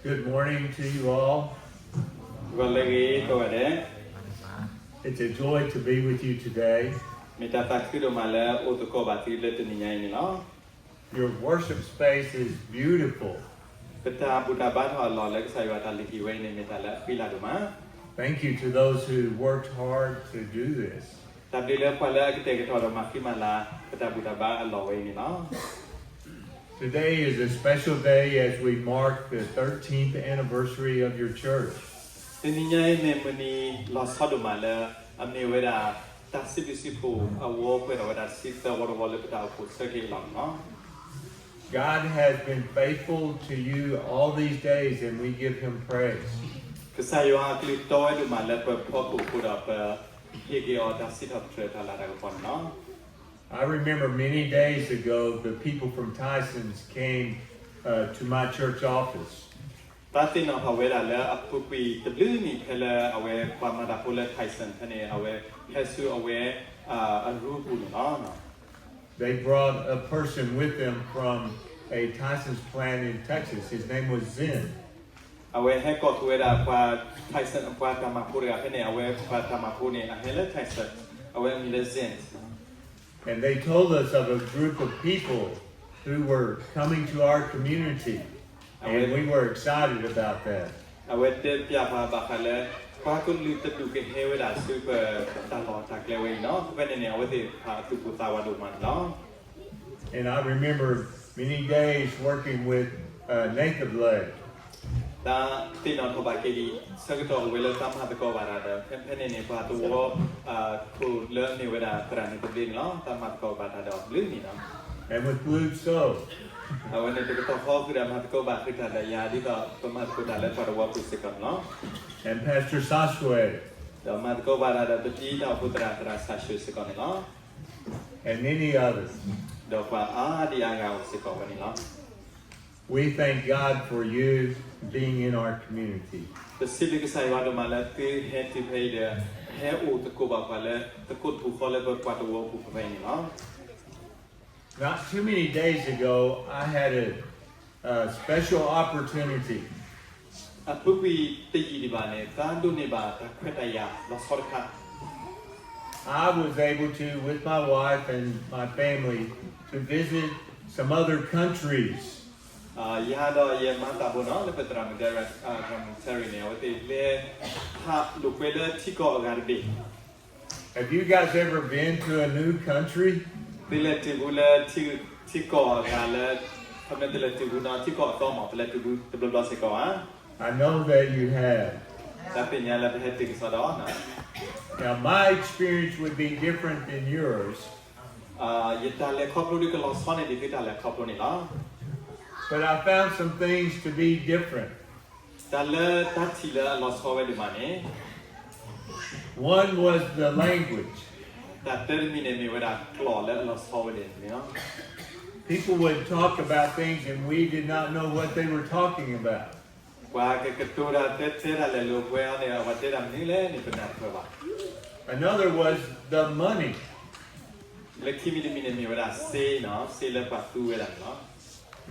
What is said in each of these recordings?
Good morning to you all. ဂီၤလၢအဂ့ၤ ကိးဂၤဒဲး. It's a joy to be with you today. မ့ၢ်တၢ်သးခုဒိၣ်မးလၢ အိၣ်သကိးဘၣ်သုလၢတနံၤညါအံၤန့ၣ်လီၤ. Your worship space is beautiful. ပတၢ်ဘူၣ်တၢ်ဘါထီၣ်အလီၢ်လၢကစၢ်ယွၤအတၢ်လုၢ်ဟံၣ်ဝဲအံၤန့ၣ် မ့ၢ်တၢ်လၢအဃံလၤဒိၣ်မး. Thank you to those who worked hard to do this. တၢ်ဘျုးလၢပှၤလၢအကတဲာ်ကတီၤဒီးမၤဃံမၤလၤ ပတၢ်ဘူၣ်တၢ်ဘါအလီၢ်ဝဲအံၤန့ၣ်လီၤ. Today is a special day as we mark the thirteenth anniversary of your church. တနံၤညါအံၤမ့ၢ်မုၢ်နံၤလီၤဆီဒိၣ်မးလၢ အမ့ၢ်ဝဲဒၣ် တၢ်စံးဘျုးစံးဖှိၣ်အဝီ ပှဲၤထီၣ်ဝဲဒၣ်တဆံသၢဝီတဝီလၢပတၢ်အိၣ်ဖှိၣ်ဆၢက့ၤအလီၢ်န့ၣ်လီၤ. God has been faithful to you all these days, and we give him praise. ကစၢ်ယွၤအကလုၢ်တီဝဲဒိၣ်မးလၢပဖီခိၣ်အဃိဒီး ပဟ့ၣ်က့ၤအီၤတၢ်စံးထီၣ်ပတြၢၤတၢ်လၤတၢ်ကပီၤန့ၣ်လီၤ. I remember many days ago, the people from Tysons came, uh, to my church office. သးသ့ၣ်နီၣ်ထီၣ်ဝဲဒၣ်လၢအပူၤကွံာ်တဘျုးနံၣ်ဖဲလၢအဝဲပှၤမၤတၢ်ဖိလၢ Tyson ဖဲန့ၣ် အဝဲဟဲဆူအဝဲ အရူပူၤန့ၣ်လီၤ. They brought a person with them from a Tysons plant in Texas. His name was Zen. အဝဲဟဲကိးဃုာ်ဝဲဒၣ်ပှၤ Tyson ပှၤတၢ်မၤဖိတဂၤဖဲန့ၣ် အဝဲပှၤတၢ်မၤဖိန့ၣ် အဟဲလၢ Tyson အဝဲအမံၤလၢ Zen. And they told us of a group of people who were coming to our community, and we were excited about that. အဝဲတဲပျးပှၤဘၣ်ဃးလၢ ပှၤကလုာ်တဒူၣ်ကဟဲဝဲဒၣ်ဆူပတၢ်လီၢ်တၢ်ကျဲဝဲအံၤလီၤ. ဖဲန့ၣ်န့ၣ် အဝဲသ့ၣ်တဖၣ်အသူၣ်ပိၢ်သးဝးဒိၣ်မးန့ၣ်လီၤ. And I remember many days working with, uh, Nathan Blake. သးသ့ၣ်နီၣ်ထီၣ်ဘၣ်က့ၤဒံး ဆၢကတီၢ်အိၣ်ဝဲလၢသးမၤသကိးဘၣ်တၢ်ဒီး ဖဲဖဲန့ၣ်န့ၣ် ပှၤသဝီ ခိၣ်လၢအမ့ၢ်ဝဲဒၣ်သရၣ်န့ၣ်တဘ့ၣ်န့ၣ်လီၤ. သးမၤသကိးဘၣ်တၢ်ဒီးအဘျုးန့ၣ်လီၤ. And with Luke Sou. အဝဲန့ၣ်တကတီၢ်ဃီဃုာ်ဒီးမၤသကိးဘၣ်ဃုာ်တၢ်ဒီးယၤ ဒ်သိးပမၤသကိးတၢ်လၢပှၤသဝီပူၤစ့ၢ်ကီးန့ၣ်လီၤ. And Pastor Saswe. ဒီးမၤသကိးဘၣ်တၢ်ဒီးပဒံတၢ်အိၣ်ဖှိၣ်သရၣ် သရၣ်စၢ်ၡွ့စ့ၢ်ကီးန့ၣ်လီၤ. And many others. ဒီးပှၤအါဒံအါဂၤအိၣ်စ့ၢ်ကီးဝဲန့ၣ်လီၤ. We thank God for you being in our community. ပစံးဘျုးကစၢ်ယွၤဒိၣ်မးလၢသုဟဲတုၤဖဲအံၤဒီး ဟဲအိၣ်သကိးဘၣ်ပှၤလၢ သကိးတပူၤဃီလၢပပှၤသဝီပူၤဖဲအံၤန့ၣ်လီၤ. Not too many days ago, I had a, a special opportunity. အပူၤကွံာ်တယံာ်ဒံးဘၣ်န့ၣ် သးဒိးန့ၢ်ဘၣ်တၢ်ခွဲးတၢ်ယာ်လီၤဆီတခါ I was able to, with my wife and my family, to visit some other countries. ယၤဒီးယမၤသးဘိနီၤ လၢပသရၣ်မုၣ် Derek, သရၣ်မုၣ် Terry န့ၣ် အဝဲသ့ၣ်လဲၤဟးလိာ်ကွဲလၢထံကီၢ်အဂၤတဘ့ၣ် Have you guys ever been to a new country? သုလဲၤတုၤဘူးလၢထံကီၢ်အဂၤလၢ ခီမ့ၢ်သုလဲၤတုၤဘူးနီၤ ထံကီၢ်အသီမး ပလဲၤတုၤဘူးတဘျီဘျီစ့ၢ်ကီးဧါ. I know that you have. သးသ့ၣ်ညါလၢပဟဲတုၤကစီဒီး Now, my experience would be different than yours, ယတၢ်လဲၤခီဖျိဒ်ကလီၤဆီန့ၢ်ဒံးသုတၢ်လဲၤခီဖျိန့ၣ်လီၤ. But I found some things to be different. တၢ်လၢတၢ်ထံၣ်လၢအလီၤဆီဝဲဒိၣ်မးန့ၣ် One was the language. တၢ်တမံၤန့ၣ်မ့ၢ်ဝဲဒၣ်ကျိာ်လၢအလီၤဆီဝဲဒၣ်န့ၣ်လီၤ. People would talk about things and we did not know what they were talking about. ပှၤကကတိၤတၢ်တဲတဲတၢ်လဲၤလိာ်ကွဲအီၤန့ၣ် အဝဲတဲတၢ်မနုၤလဲၣ်န့ၣ် ပနၢ်တပၢၢ်ဘၣ်. Another was the money. လၢခံမံၤတမံၤန့ၣ်မ့ၢ်ဝဲဒၣ်စ့ စ့လၢပှၤသူဝဲဒၣ်န့ၣ်လီၤ.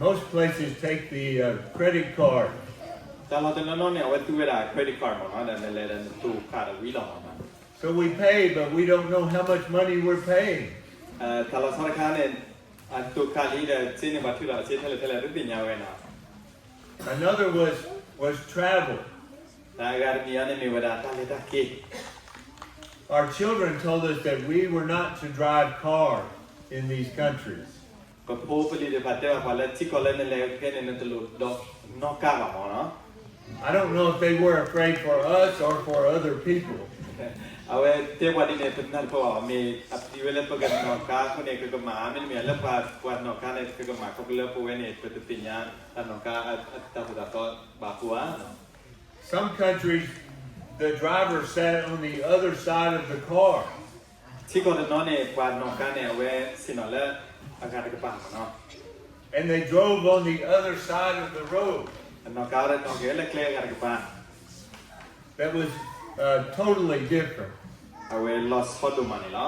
Most places take the, uh, credit card. တၢ်လီၢ်တနီၤနီၤန့ၣ် အဝဲသူဝဲဒၣ် credit card မ့ၢ်နီၤ ဒီးနလဲၤဒီးနတိၢ်ခးဒီးဝံၤလီၤမးနီၤ. So we pay, but we don't know how much money we're paying. တၢ်လီၤဆီတခါန့ၣ် အတိၢ်ခးလံဒီးစ့န့ၣ် ပှၤထုးလီၤစ့ထဲလဲၣ်ထဲလဲၣ် တသ့ၣ်ညါဝဲနီၤ. Another was, was travel. တၢ်အဂၤတမံၤအံၤန့ၣ်မ့ၢ်ဝဲဒၣ်တၢ်လဲၤတၢ်က့ၤ Our children told us that we were not to drive car in these countries. ပဖိပလံၤသ့ၣ်တဖၣ်တဲဘၣ်ပှၤလၢထံကီၢ်လၢနလဲၤကဲန့ၣ် နတလိၣ်ဒိးနီၣ်ကါဘၣ်မ့ၢ်နီၤ. I don't know if they were afraid for us or for other people. အဝဲတဲပှၤဒ်န့ၣ် ပနၢ်တပၢၢ်ဘၣ် မ့ၢ်အပျံၤဝဲလၢပကနီၣ်ကါအဃိန့ၣ် ကကမၣ် မ့တမ့ၢ်လၢပှၤနီၣ်ကါန့ၣ် ကကမၣ် ခီဖျိလၢပဝဲန့ၣ် ပတသ့ၣ်ညါတၢ်နီၣ်ကါ တၢ်သိၣ်တၢ်သီဘၣ်အဃိဧါ. Some countries, the driver sat on the other side of the car. ထံကီၢ်တနီၤန့ၣ် ပှၤနီၣ်ကါန့ၣ် အဝဲဆ့ၣ်နီၤလၢအဂၤတကပၤမ့ၢ်နီၤ. And they drove on the other side of the road. အနီၣ်ကါဒီးနီၣ်က့ၤလၢကျဲအဂၤတကပၤ That was, uh, totally different. အဝဲလီၤဆီဒိၣ်မးန့ၣ်လီၤ.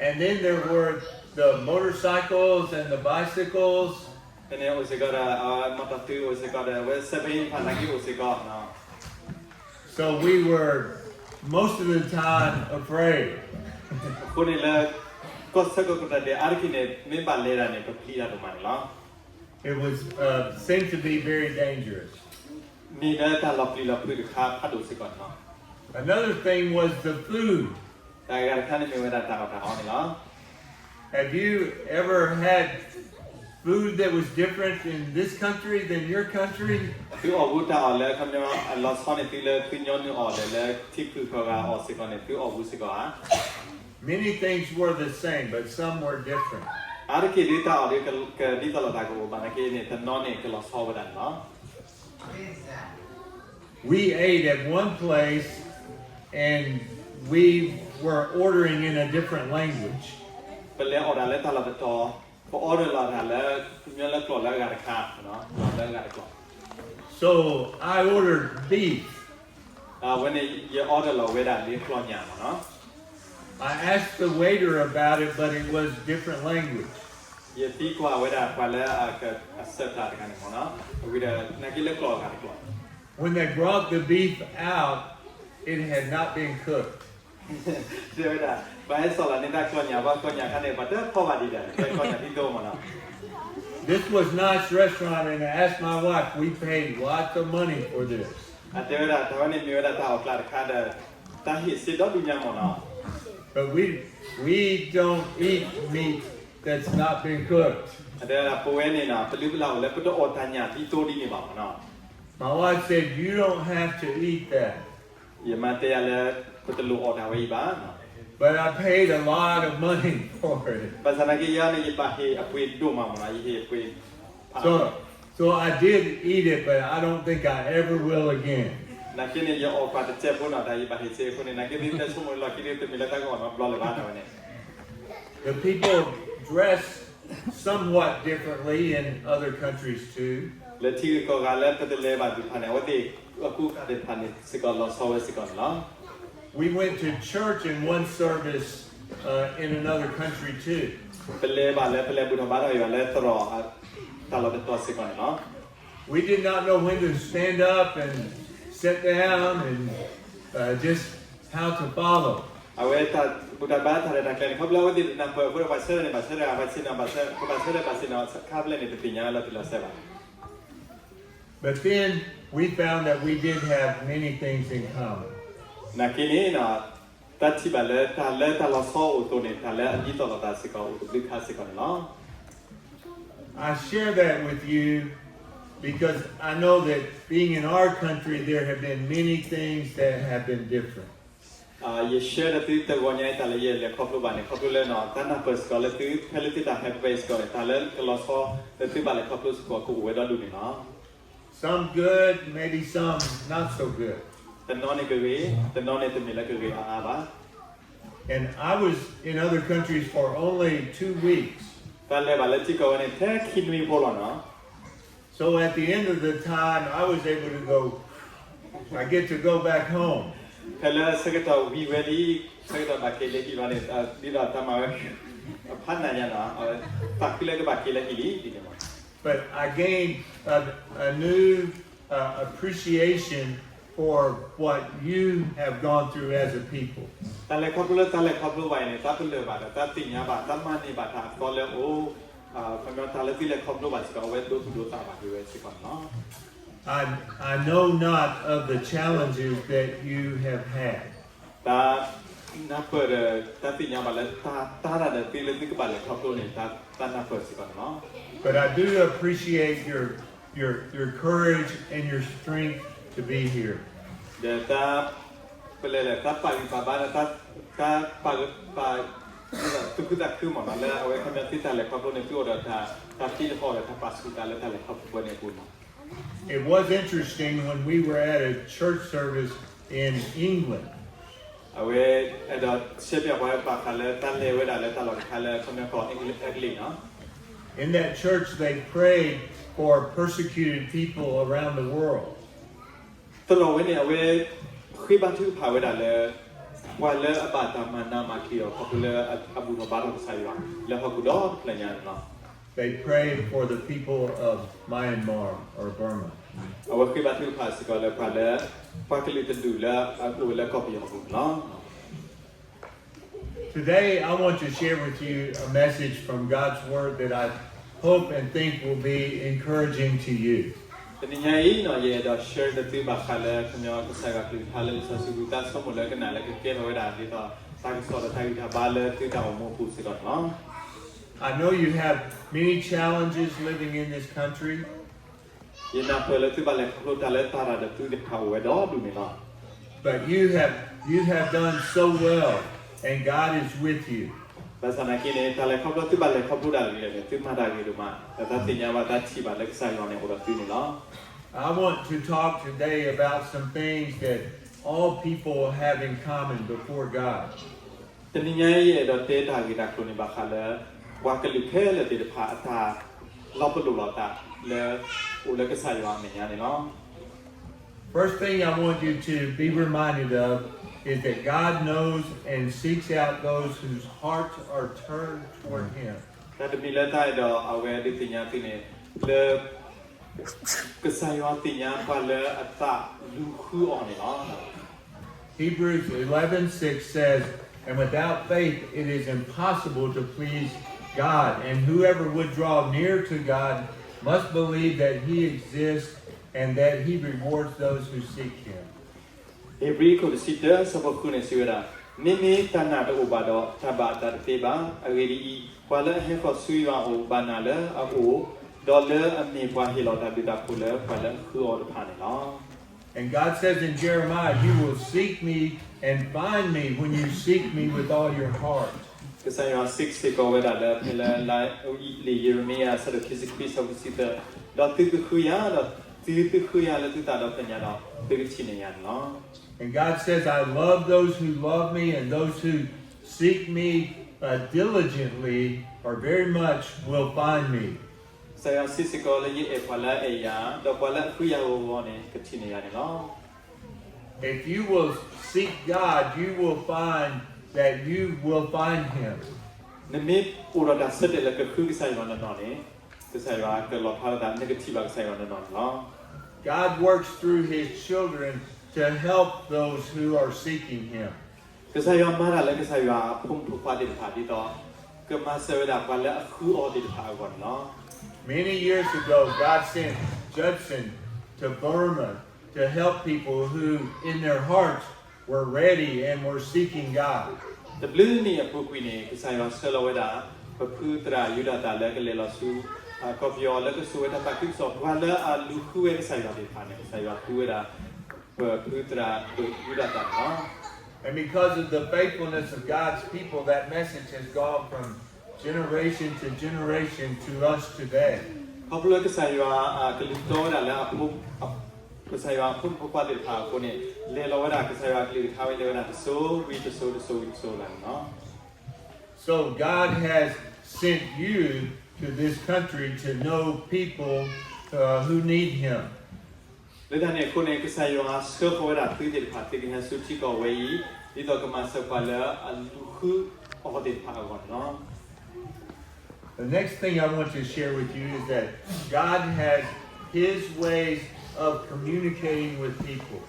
And then there were the motorcycles and the bicycles. ဖဲန့ၣ်အိၣ်စ့ၢ်ကီးဒီး အဝဲမၤတၢ်သုအိၣ်စ့ၢ်ကီးဒီး အဝဲစဲးဖဲအံၤတဖၣ်နာ်က့အိၣ်စ့ၢ်ကီးနီၤ. So we were most of the time afraid. အဃိန့ၣ်လၢ ကီၢ်ဆၢကီၢ်ကီၢ်တၢ်ဒဲးအါတက့ၢ်န့ၣ် မ့ၢ်ဘၣ်လဲၤဒၣ်န့ၣ် ပပျံၤတၢ်ဒိၣ်မးန့ၣ်လီၤ. It was, uh, seemed to be very dangerous. မ့ၢ်လၢတၢ်လီၤပျံၤလီၤဖုးတခါဖးဒိၣ်စ့ၢ်ကီးန့ၣ်လီၤ. Another thing was the food. တၢ်ဂၤတခါန့ၣ်မ့ၢ်ဝဲဒၣ်တၢ်အီၣ်တၢ်အီန့ၣ်လီၤ. Have you ever had food that was different in this country than your country? သုအီၣ်ဘူးတၢ်အီၣ်လၢခီပညီ အလီၤဆီန့ၢ်သုလၢသုညီနုၢ်အီၣ်ဒီးလၢထံဖုၣ်ကီၢ်ဂၤအီၣ်စ့ၢ်ကီးန့ၣ် သုအီၣ်ဘူးစ့ၢ်ကီးဧါ. Many things were the same, but some were different. အါတက့ၢ်ဒ်တၢ်အီၣ်ဒ်ကဒ်သိးလိာ်သးကအိၣ်ဘၣ်နာ်က့န့ၣ် တနီၤန့ၣ်ကလီၤဆီဝဲဒၣ်န့ၣ်လီၤ. We ate at one place and we were ordering in a different language. ပလဲၤအီၣ်တၢ်လၢတၢ်လီၢ်တတီၤ, ပorderလီၤတၢ်လၢ ခီပညီလၢကျိာ်လၢအဂၤတခါ, ကျိာ်လၢအဂၤတကျိာ်. So I ordered beef. အဝဲန့ၣ် ယorderလီၤဝဲဒၣ်လၢကျိာ်ညၣ်မ့ၢ်နီၤ. I asked the waiter about it, but it was different language. ယသံကွၢ်ဝဲဒၣ်ပှၤလၢအကserveတၢ်တဂၤန့ၣ်မ့ၢ်နီၤ, အဝဲဒၣ်နာ်က့လၢကျိာ်အဂၤတကျိာ်. When they brought the beef out, it had not been cooked. တဲဝဲဒၣ် ပှၤဟဲစိာ်လီၤန့ၢ်တၢ်ကျိာ်ညၣ်, ပှၤကျိာ်ညၣ်ခါန့ၣ် ပှၤတဖီၣ်ဘၣ်ဒံးဒၣ်, ကျိာ်ညၣ်ဒ်သိးမ့ၢ်နီၤ. This was nice restaurant, and I asked my wife, we paid lots of money for this. အတဲဝဲဒၣ် တၢ်ဝဲန့ၣ်မ့ၢ်ဝဲဒၣ်တၢ်အီၣ်ကျးတခါဒီး တၢ်ဟ့ၣ်စ့ဒီဒူၣ်ညါမ့ၢ်နီၤ. But we, we don't eat meat that's not been cooked. အတဲဝဲဒၣ် ပဝဲန့ၣ်နီၤ ပလုၢ်ပလၢ်အိၣ်လၢပတအီၣ်တၢ်ညၣ်ဒ်သိးဒ်န့ၣ်ဘၣ်မ့ၢ်နီၤ. My wife said, you don't have to eat that. ယမါတဲယၤလၢ ပတလိၣ်အီၣ်တၢ်ဝဲအံၤဘၣ်. But I paid a lot of money for it. ဘၣ်ဆၣ်သနာ်က့ယၤန့ၣ် ယဘၣ်ဟ့ၣ်အပှ့ၤဒိၣ်မးမ့ၢ်နီၤ, ယဟ့ၣ်အပှ့ၤ. So, so I did eat it, but I don't think I ever will again. နာ်က့န့ၣ် ယအီၣ်ကွၢ်တစဲးဖိနီၤ တၢ်ယဘၣ်ဟ့ၣ်စ့အဃိန့ၣ် နာ်က့သ့ၣ်တၢ်ဆိကမိၣ်လီၢ်ခံဒ် တမ့ၢ်လၢတၢ်ကအီၣ်နီတဘျီလၢၤဘၣ်တၢ်ဝဲန့ၣ်. The people dress somewhat differently in other countries too. လၢထံဂုၤကီၢ်ဂၤလၢပတလဲၤဘၣ်သ့ၣ်တဖၣ်န့ၣ် အဝဲသ့ၣ်အကူအကၤသ့ၣ်တဖၣ်န့ၣ်စ့ၢ်ကီးလီၤဆီဝဲစ့ၢ်ကီးန့ၣ်လီၤ. We went to church in one service, uh, in another country too. ပလဲၤဘၣ်လၢ ပလဲၤဘူၣ်ထီၣ်ဘါထီၣ်ယွၤလၢသရိာ် တၢ်လီၢ်တတီၤစ့ၢ်ကီးန့ၣ်လီၤ. We did not know when to stand up and sit down and, uh, just how to follow. အဝဲတၢ်ဘူၣ်တၢ်ဘါတၢ်ရဲၣ်တၢ်ကျဲၤန့ၣ် ခီဖျိလၢအဝဲသ့ၣ်တနၢ်ပၢၢ်အဃိဒီး ပှၤဆၢထၢၣ်န့ၣ် ဘၣ်ဆၢထၢၣ် ဘၣ်ဆၢထၢၣ် ဘၣ်ဆၢထၢၣ် ဘၣ်ဆၢထၢၣ် ဘၣ်ဆၢထၢၣ် ဘၣ်ဆၢထၢၣ် ခါဖျၢၣ်န့ၣ် တသ့ၣ်ညါလၢတလီၤစဲဘၣ်. But then we found that we did have many things in common. နာ်က့န့ၣ် တၢ်ထံၣ်ဘၣ်လၢတၢ်လၢတၢ်လီၤဆီအိၣ်အသိးန့ၣ် တၢ်လၢအဒ်သိးလိာ်သးစ့ၢ်ကီးအိၣ်တဘျုးခါစ့ၢ်ကီးန့ၣ်လီၤ. I share that with you because I know that being in our country, there have been many things that have been different. ယshareဒီးသုတဂီၤညါအံၤ တၢ်လၢယလဲၤခီဖျိဘၣ်န့ၣ် ခီဖျိလၢတၢ်နၢ်ပၢၢ်စ့ၢ်ကီးလၢသု ဖဲလၢသုတၢ်ဟဲပှဲၤစ့ၢ်ကီးန့ၣ် တၢ်လၢကလီၤဆီလၢသုဘၣ်လဲၤခီဖျိစ့ၢ်ကီးကအိၣ်ဝဲဒီဒူၣ်န့ၣ်လီၤ. Some good, maybe some not so good. တနီၤန့ၣ်ကဂ့ၤ, တနီၤန့ၣ်တမ့ၢ်လၢကဂ့ၤအါအါဘၣ်. And I was in other countries for only two weeks. တၢ်လဲၤဘၣ်လၢထံကီၢ်ဝဲန့ၣ် ထဲခံနွံဖိလီၤနီၤ. So at the end of the time, I was able to go, I get to go back home. ဖဲလၢဆၢကတီၢ်ဝံၤဝဲလံ, ဆၢကတီၢ်ဘၣ်က့ၤလၢဟံၣ်လီၤန့ၣ် ဒ်သိးတၢ်မၤဝဲ အဖးနးညါနီၤ, အဝဲသးခုလၢကဘၣ်က့ၤလၢဟံၣ်လံ ဒ်န့ၣ်မး. But I gained a, a new, uh, appreciation for what you have gone through as a people. တၢ်လဲၤခီဖျိလၢတၢ်လဲၤခီဖျိဘၣ်အံၤန့ၣ် တၢ်ပလၢၢ်ဘၣ်ဒီး တၢ်သ့ၣ်ညါဘၣ် တၢ်မၤန့ၢ်ဘၣ်တၢ်အသီလၢအအိၣ်, ခီပညီတၢ်လၢသုလဲၤခီဖျိဘၣ်စ့ၢ်ကီး အဝဲဒိသူၣ်ဒိသးဘၣ်က့ၤဝဲစ့ၢ်ကီးန့ၣ်လီၤ. I, I know not of the challenges that you have had. တၢ်နၢ်ပၢၢ်ဒီး တၢ်သ့ၣ်ညါဘၣ်လၢတၢ်တၢ်တၢ်ဒီးသုလၢသုကဘၣ်လဲၤခီဖျိန့ၣ် တၢ်နၢ်ပၢၢ်စ့ၢ်ကီးန့ၣ်လီၤ. But I do appreciate your, your, your courage and your strength to be here. ဒီးတၢ် ပလဲၤလဲၤ တၢ်ပာ်ဂံၢ်ပာ်ဘါဒီး တၢ်ပာ်ဂံၢ်ပာ် သူၣ်ခုသးခုမ့ၢ်နီၤ လၢအဝဲခီပညီသုတၢ်လဲၤခီဖျိန့ၣ် သုအိၣ်ဒီးတၢ် တၢ်သံတဟီၣ်ဒီးတၢ်ပာ်ဆူၣ်သးလၢတၢ်လဲၤခီဖျိဝဲန့ၣ်အပူၤန့ၣ်. It was interesting when we were at a church service in England. အဝဲအဲၣ်ဒိးရှဲပၠးပှၤဝဲ ဘၣ်ဃးလၢတၢ်လဲၤဝဲဒၣ်လၢတၢ်လီၢ်တခါလၢ ခီပညီကီၢ်အဲကလံးနီၤ. In that church, they prayed for persecuted people around the world. သရိာ်ဝဲန့ၣ် အဝဲဃ့ဘါထုကဖၣ်ဝဲဒၣ်လၢ ပှၤလၢအဘၣ်တၢ်မၤနးမၤချံအီၤ ခီဖျိလၢအဘူၣ်ထီၣ်ဘါထီၣ်ကစၢ်ယွၤ လၢဟီၣ်ခိၣ်ဒီဖျၢၣ်ညါန့ၣ်လီၤ. They prayed for the people of Myanmar or Burma. အဝဲဃ့ဘါထုကဖၣ်စ့ၢ်ကီးလၢပှၤလၢ ပှၤကလုာ်တဒူၣ်လၢအအိၣ်လၢကီၢ်ပယီၤအပူၤန့ၣ်လီၤ. Today, I want to share with you a message from God's Word that I hope and think will be encouraging to you. တနံၤညါအံၤန့ၣ် ယအဲၣ်ဒိး share ဒီးသုဘၣ်ဃးလၢ ခီပညီကစၢ်ယွၤကလုၢ်ကထါလၢလံာ်စီဆှံပူၤ တၢ်ဆိကမိၣ်လၢကနၣ်လၢကကဲထီၣ်ဝဲဒၣ်ဒ်သိး တၢ်ကစီၣ်ဒီးတၢ်ဂံၢ်တၢ်ဘါလၢသုတၢ်အိၣ်မူအပူၤစ့ၢ်ကီးန့ၣ်လီၤ. I know you have many challenges living in this country. ယနၢ်ပၢၢ်လၢသုဘၣ်လဲၤခီဖျိတၢ်လၢတၢ်ရၢ်ဒီးသုသ့ၣ်တဖၣ်အိၣ်ဝဲဒီဒူၣ်န့ၣ်လီၤ. But you have, you have done so well, and God is with you. ဘၣ်ဆၣ်သနာ်က့န့ၣ် တၢ်လဲၤခီဖျိသုဘၣ်လဲၤခီဖျိဒၣ်လဲာ်န့ၣ် သုမၤတၢ်ဂ့ၤဒိၣ်မး ဒီးတၢ်သ့ၣ်ညါဘၣ်တၢ်ထံၣ်ဘၣ်လၢကစၢ်ယွၤန့ၣ်အိၣ်ဒီးသုန့ၣ်လီၤ. I want to talk today about some things that all people have in common before God. တနံၤညါအံၤ ယအဲၣ်ဒိးတဲတၢ်ဂ့ၢ်တၢ်ကျိၤန့ၣ် ဘၣ်ဃးလၢ ပှၤကလုာ်ခဲလၢာ်သ့ၣ်တဖၣ်အတၢ်လီၤပလိာ်လိာ်သးလၢ အိၣ်လၢကစၢ်ယွၤအမဲာ်ညါန့ၣ်လီၤ. First thing I want you to be reminded of is that God knows and seeks out those whose hearts are turned toward Him. တၢ်တမံၤလၢတၢ်အဲၣ်ဒိးအဝဲဒုးသ့ၣ်ညါသုန့ၣ် လၢ ကစၢ်ယွၤသ့ၣ်ညါပှၤလၢအသးလူၤဃုအီၤန့ၣ်လီၤ. Hebrews eleven six says, "And without faith it is impossible to please God, and whoever would draw near to God must believe that He exists and that He rewards those who seek Him." ဧ့ၤဘြံၤခိၣ်တဆံတၢ ဆၢဖိဃုန့ၣ်စံးဝဲဒၣ်, မ့မ့ၢ်တၢ်နာ်တအိၣ်ဘၣ်ဒီး တၢ်ဘၣ်အသးတသ့ဘၣ်. အဂ့ၢ်ဒ်အံၤ, ပှၤလၢအဟဲဃီၤဆူယွၤအအိၣ် ဘၣ်နာ်လၢအအိၣ်, ဒီးလၢအမ့ၢ်ပှၤဟ့ၣ်လီၤတၢ်ဘျုးတၢ်ဖှိၣ်လၢပှၤလၢအဃုအီၤတဖၣ်န့ၣ်လီၤ. And God says in Jeremiah, "You will seek me and find me when you seek me with all your heart." ကစၢ်ယွၤစံးစ့ၢ်ကီးဝဲဒၣ်လၢ ဖဲလၢလံာ်ယံးရမံယၤ အဆၢဒိၣ်ခံဆံခွံ အဆၢဖိတဆံသၢ, ဒီးသုကဃုယၤ, ဒီးသုသုဃုယၤလၢသုသးဒီဖျၢၣ်ညါဒီး သုကထံၣ်န့ၢ်ယၤန့ၣ်လီၤ. And God says, "I love those who love me, and those who seek me, uh, diligently or very much will find me." ကစၢ်ယွၤစံးစ့ၢ်ကီးလၢ ယအဲၣ်ပှၤလၢအအဲၣ်ယၤ, ဒီးပှၤလၢအဃုယၤဂီၤဂီၤန့ၣ် ကထံၣ်န့ၢ်ယၤန့ၣ်လီၤ. If you will seek God, you will find that you will find Him. နမ့ၢ်အိၣ်ဒီးတၢ်ဆၢတဲာ်လၢကဃုကစၢ်ယွၤနီၢ်နီၢ်န့ၣ် ကစၢ်ယွၤကလီၣ်ဖျါလၢသး နကထံၣ်ဘၣ်ကစၢ်ယွၤနီၢ်နီၢ်န့ၣ်လီၤ. God works through His children to help those who are seeking Him. ကစၢ်ယွၤမၤတၢ်လၢကစၢ်ယွၤအဖိမုၣ်ဖိခွါသ့ၣ်တဖၣ် ဒ်သိးကမၤစၢၤဝဲဒၣ်ပှၤလၢအဃုအီၤသ့ၣ်တဖၣ်အဂီၢ်န့ၣ်လီၤ. Many years ago, God sent Judson to Burma to help people who, in their hearts, were ready and were seeking God. တဘျုးနံၣ်အပူၤကွံာ်န့ၣ် ကစၢ်ယွၤဆှၢလီၤဝဲဒၣ် ပဖုသရၣ်ယူဒၤသၣ်လၢကလဲၤလီၤဆူ ကီၢ်ပယီၤလၢကစိာ်ဝဲဒၣ်တၢ်သးခုကစီၣ် ပှၤလၢအလူၤဃုဝဲကစၢ်ယွၤသ့ၣ်တဖၣ်န့ၣ် ကစၢ်ယွၤဃုဝဲဒၣ် ပဖုသရၣ်ယူဒၤသၣ်န့ၣ်လီၤ. And because of the faithfulness of God's people, that message has gone from generation to generation to us today. ခီဖျိလၢကစၢ်ယွၤအကလုၢ်တီဝဲဒၣ်လၢအဖိ ကစၢ်ယွၤအဖိမုၣ်ဖိခွါသ့ၣ်တဖၣ်အဃိန့ၣ် လဲၤလီၤဝဲဒၣ် ကစၢ်ယွၤအကလုၢ်ကထါဝဲလဲၤဝဲဒၣ်တစိၤဝံၤတစိၤ တစိၤဝံၤတစိၤလၢ်န့ၣ်လီၤ. So God has sent you to this country to know people, uh, who need Him. လၢတၢ်န့ၣ်အဃိန့ၣ် ကစၢ်ယွၤဆှၢဃီၤဝဲဒၣ်သုသ့ၣ်တဖၣ် သုကဟဲဆူထံကီၢ်ဝဲအံၤ ဒ်သိးကမၤစၢၤပှၤလၢအလူၤဃုအီၤသ့ၣ်တဖၣ်အဂီၢ်န့ၣ်လီၤ. The next thing I want to share with you is that God has His ways of communicating with people.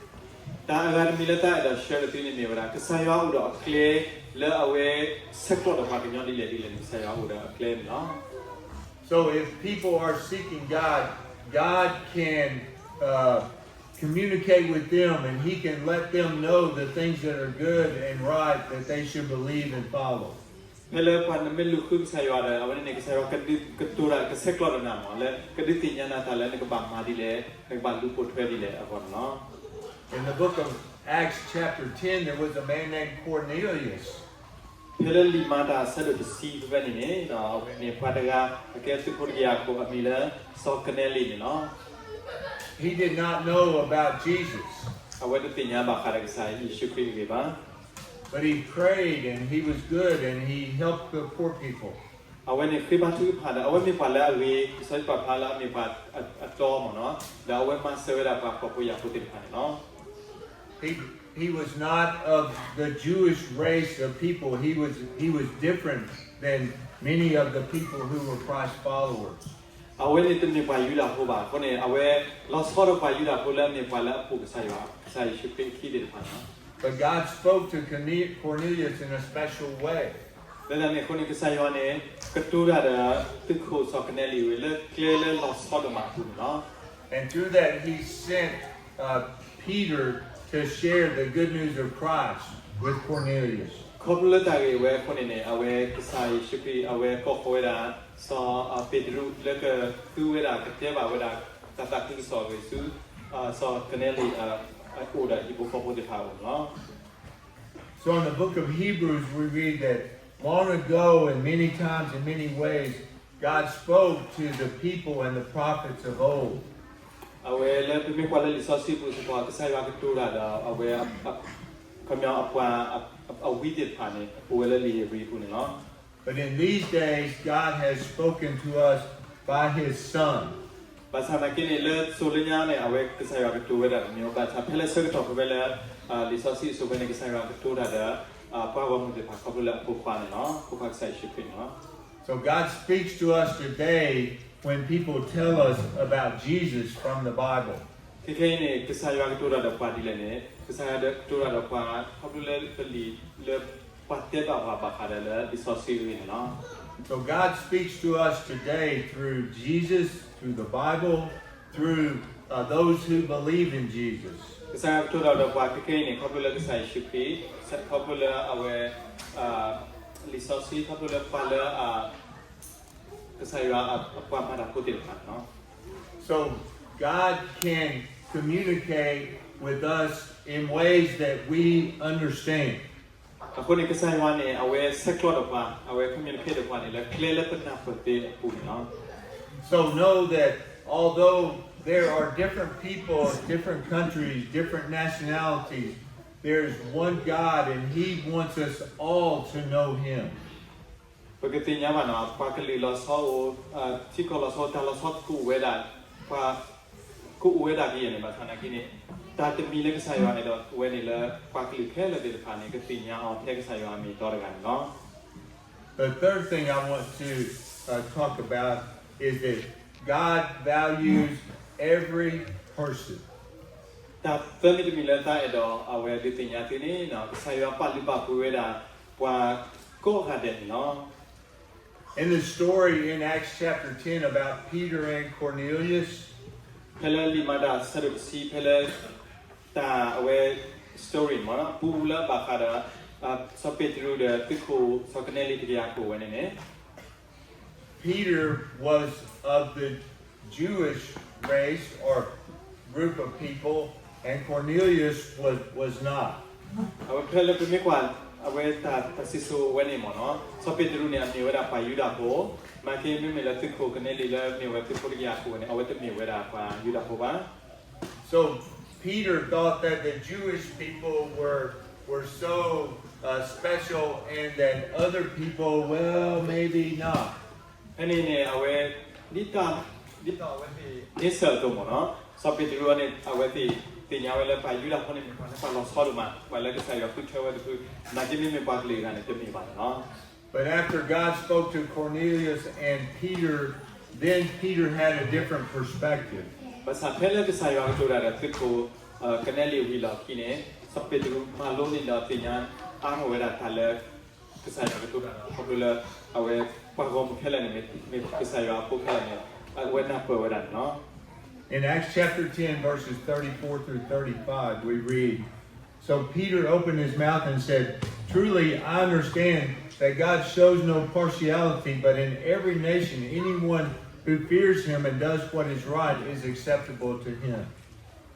တၢ်အဂၤတမံၤလၢတၢ်အဲၣ်ဒိး share ဒီးသုန့ၣ်မ့ၢ်ဝဲဒၣ် ကစၢ်ယွၤအိၣ်ဒီးအကျဲလၢအဝဲဆဲးကျိးဒီးပှၤကညီဒ်လဲၣ်ဒ်လဲၣ်န့ၣ် ကစၢ်ယွၤအိၣ်ဒီးအကျဲန့ၣ်လီၤ. So if people are seeking God, God can, uh, communicate with them and He can let them know the things that are good and right that they should believe and follow. ဖဲလၢပှၤနမ့ၢ်လူၤဃုကစၢ်ယွၤဒီး အဝဲန့ၣ်န့ၣ် ကစၢ်ယွၤကဒုးကတိၤတၢ်ကဆဲးကျိးဒီးနၤမ့ၢ် လၢကဒုးသ့ၣ်ညါနၤတၢ်လၢနကဘၣ်မၤဒ်လဲၣ် နကဘၣ်လူၤပိာ်ထွဲဒ်လဲၣ်အဂီၢ်န့ၣ်လီၤ. In the book of Acts, chapter ten, there was a man named Cornelius. ဖဲလၢလံာ်မၤတၢ်အဆၢဒိၣ်တဆံဖဲဖဲန့ၣ်န့ၣ် အဝဲန့ၣ်ပှၤတဂၤ အကဲသုးဖိတကယၤခိၣ် အမံၤလၢစီၤကနဲလံန့ၣ်လီၤ. He did not know about Jesus. အဝဲတသ့ၣ်ညါဘၣ်ဃးဒီးကစၢ်ယ့ၣ်ၡူးခရံာ်တဂ့ၤဘၣ်. But he prayed and he was good and he helped the poor people. အဝဲန့ၣ်ဃ့ဘါထုကဖၣ်ဒီး အဝဲမ့ၢ်ပှၤလၢအဂ့ၤ ကစၢ်ယွၤပာ်ဖျါလၢအမ့ၢ်ပှၤအတီမ့ၢ်နီၤ ဒီးအဝဲမၤစၢၤဝဲဒၣ်ပှၤဖှီၣ်ဖိယာ်ဖိသ့ၣ်တဖၣ်န့ၣ်လီၤ. He, he was not of the Jewish race of people. He was, he was different than many of the people who were Christ followers. အဝဲန့ၣ်တမ့ၢ်ပှၤယူဒၤဖိဘၣ်. အဃိန့ၣ် အဝဲလီၤဆီဒီးပှၤယူဒၤဖိလၢအမ့ၢ်ပှၤလၢအပိာ်ကစၢ်ယွၤ, ကစၢ်ယ့ၣ်ၡူးခရံာ်အခံသ့ၣ်တဖၣ်န့ၣ်လီၤ. But God spoke to Corne-, Cornelius in a special way. လၢတၢ်န့ၣ်အဃိန့ၣ် ကစၢ်ယွၤန့ၣ် ကတိၤတၢ်ဒီးသုးခိၣ်စီၤကနဲလံဝံၤ လၢကျဲလၢလီၤဆီဒိၣ်မးအပူၤန့ၣ်လီၤ. And through that, he sent uh, Peter to share the good news of Christ with Cornelius. ခီဖျိလၢတၢ်ဂ့ၢ်ဝဲအဃိန့ၣ်န့ၣ် အဝဲကစၢ်ယ့ၣ်ၡူးခရံာ် အဝဲကိးဃီၤဝဲဒၣ် စီၤပ့းတရူး လၢကသူဝဲဒၣ် ကတဲဘၣ်ဝဲဒၣ် တၢ်သးခုကစီၣ်အဂ့ၢ်ဆူ စီၤကနဲလံ အအိၣ်ဒီးဟံၣ်ဖိဃီဖိသ့ၣ်တဖၣ်အအိၣ်န့ၣ်လီၤ. So in the book of Hebrews, we read that long ago, in many times, in many ways, God spoke to the people and the prophets of old. အဝဲလၢပမ့ၢ်ကွၢ်လၢလံာ်စီဆှံပူၤစ့ၢ်ကီး ကစၢ်ယွၤကတိၤတၢ်ဒီးအဝဲ ခီပညီအပှၤ အဝံသ့ၣ်တဖၣ်န့ၣ် အိၣ်ဝဲလၢလံာ်ဧ့ၤဘြံၤအပူၤန့ၣ်လီၤ. But in these days, God has spoken to us by his Son. ဘၣ်ဆၣ်သနာ်က့န့ၣ် လၢစိၤလၢညါန့ၣ် အဝဲကစၢ်ယွၤကတိၤဝဲဒၣ်တမံၤ ဘၣ်ဆၣ်ဖဲလၢဆၢကတီၢ်ဖဲဝဲလၢ လံာ်စီဆှံအစိၤဖဲန့ၣ် ကစၢ်ယွၤကတိၤတၢ်ဒီး ပှၤဂီၢ်မုၢ်သ့ၣ်တဖၣ် ခီဖျိလၢအဖိခွါန့ၣ်လီၤ. အဖိခွါကစၢ်ယ့ၣ်ၡူးခရံာ်န့ၣ်လီၤ. So God speaks to us today when people tell us about Jesus from the Bible. ခဲခဲအံၤန့ၣ် ကစၢ်ယွၤကတိၤတၢ်ဒီးပှၤဒ်လဲၣ်န့ၣ် ကစၢ်ယွၤကတိၤတၢ်ဒီးပှၤ ခီဖျိလၢပလံာ်လၢပှၤတဲဘၣ်ပှၤဘၣ်ဃးဒီးလၢလံာ်စီဆှံအဂ့ၢ်န့ၣ်လီၤ. So God speaks to us today through Jesus, through the Bible, through uh, those who believe in Jesus. ကစၢ်ယွၤကတိၤတၢ်ဒီးပှၤခဲခဲအံၤန့ၣ် ခီဖျိလၢကစၢ်ယ့ၣ်ၡူးခရံာ် ခီဖျိလၢအဝဲ လံာ်စီဆှံ ခီဖျိလၢပှၤလၢ ကစၢ်ယွၤအပှၤမၤတၢ်ဖိသ့ၣ်တဖၣ်န့ၣ်လီၤ. So God can communicate with us in ways that we understand. အဃိန့ၣ် ကစၢ်ယွၤန့ၣ် အဝဲဆဲးကျိးဒီးပှၤ အဝဲ communicate ဒီးပှၤန့ၣ် လၢကျဲလၢပနၢ်ပၢၢ်သ့အပူၤန့ၣ်လီၤ. So know that although there are different people, different countries, different nationalities, there is one God and he wants us all to know him. ပကသ့ၣ်ညါဘၣ်န့ၣ် ပှၤကလုာ်လီၤဆီအိၣ် ထံကီၢ်လီၤဆီ တၢ်လီၤဆီတဖုအိၣ်ဝဲဒၣ် ပှၤကအိၣ်ဝဲဒၣ်ကယဲၢ်န့ၣ် ဘၣ်ဆၣ်သနာ်က့န့ၣ် တၢ်တမံၤလၢကစၢ်ယွၤအဲၣ်ဒိးဝဲန့ၣ်လၢ ပှၤကလုာ်ခဲလၢာ်သ့ၣ်တဖၣ်န့ၣ် ကသ့ၣ်ညါအီၤဖဲကစၢ်ယွၤအမ့ၢ်အတီတဂၤန့ၣ်လီၤ. The third thing I want to uh, talk about is that God values every person. တၢ်သၢမံၤတမံၤလၢသးအဲၣ်ဒိး အဝဲဒုးသ့ၣ်ညါသုန့ၣ် ကစၢ်ယွၤပာ်လုၢ်ပာ်ပှ့ၤဝဲဒၣ် ပှၤကိးဂၤဒဲးန့ၣ်လီၤ. In the story in Acts chapter ten about Peter and Cornelius, ဖဲလၢလံာ်မၤတၢ်အဆၢဒိၣ်တဆံ ဖဲလၢ တၢ်အဝဲ story မ့ၢ် ပူလၢဘၣ်ဃးဒီး စီၤပ့းတရူးဒီးသုးခိၣ်စီၤကနဲလံတကယၤခိၣ်ဝဲန့ၣ်န့ၣ် Peter was of the Jewish race or group of people, and Cornelius was, was not. အဝဲဖဲလၢပမ့ၢ်ကွၢ် အဝဲတၢ်စံၣ်စိၤဝဲန့ၣ်မ့ၢ်နီၤ စီၤပ့းတရူးန့ၣ် အမ့ၢ်ဝဲဒၣ်ပှၤယူဒၤဖိ, မ့ၢ်က့မ့မ့ၢ်လၢသုးခိၣ်ကနဲလံလၢမ့ၢ်ဝဲသုးဖိတကယၤခိၣ်ဝဲန့ၣ် အဝဲတမ့ၢ်ဝဲဒၣ်ပှၤယူဒၤဖိဘၣ်. So Peter thought that the Jewish people were, were so uh, special and that other people, well, maybe not. ဖဲန့ၣ်န့ၣ် အဝဲ ဒ်သိး ဒ်သိးအဝဲသ့ၣ်န့ၣ်ဆၢၣ်အသိးမ့ၢ်နီၤ စီၤပ့းတရူးန့ၣ် အဝဲသ့ၣ်သ့ၣ်ညါဝဲလၢပှၤယူဒၤဖိန့ၣ်မ့ၢ်ပှၤလၢပှၤလီၤဆီဒိၣ်မး ပှၤလၢကစၢ်ယွၤဃုထၢဝဲတဖု နာ်က့မ့မ့ၢ်ပှၤကလုာ်အဂၤန့ၣ် တမ့ၢ်ဘၣ်န့ၣ်လီၤ. But after God spoke to Cornelius and Peter, then Peter had a different perspective. ဘၣ်ဆၣ်ဖဲလၢကစၢ်ယွၤကတိၤတၢ်ဒီးသုးခိၣ် ကနဲလံဝံၤလီၢ်ခံန့ၣ် စီၤပ့းတရူးမၤလိန့ၢ်ဒီးသ့ၣ်ညါအါထီၣ်ဝဲဒၣ်တၢ်လၢ ကစၢ်ယွၤကတိၤတၢ်ဒီး ခီဖျိလၢ အဝဲ ပှၤဂီၢ်မုၢ်ခဲလၢာ်န့ၣ် မ့ၢ်ကစၢ်ယွၤအဖိခဲလၢာ်န့ၣ် အဝဲနၢ်ပၢၢ်ဝဲဒၣ်န့ၣ်လီၤ. In Acts chapter ten, verses thirty-four through thirty-five, we read, So Peter opened his mouth and said, Truly, I understand that God shows no partiality, but in every nation, anyone who fears him and does what is right is acceptable to him.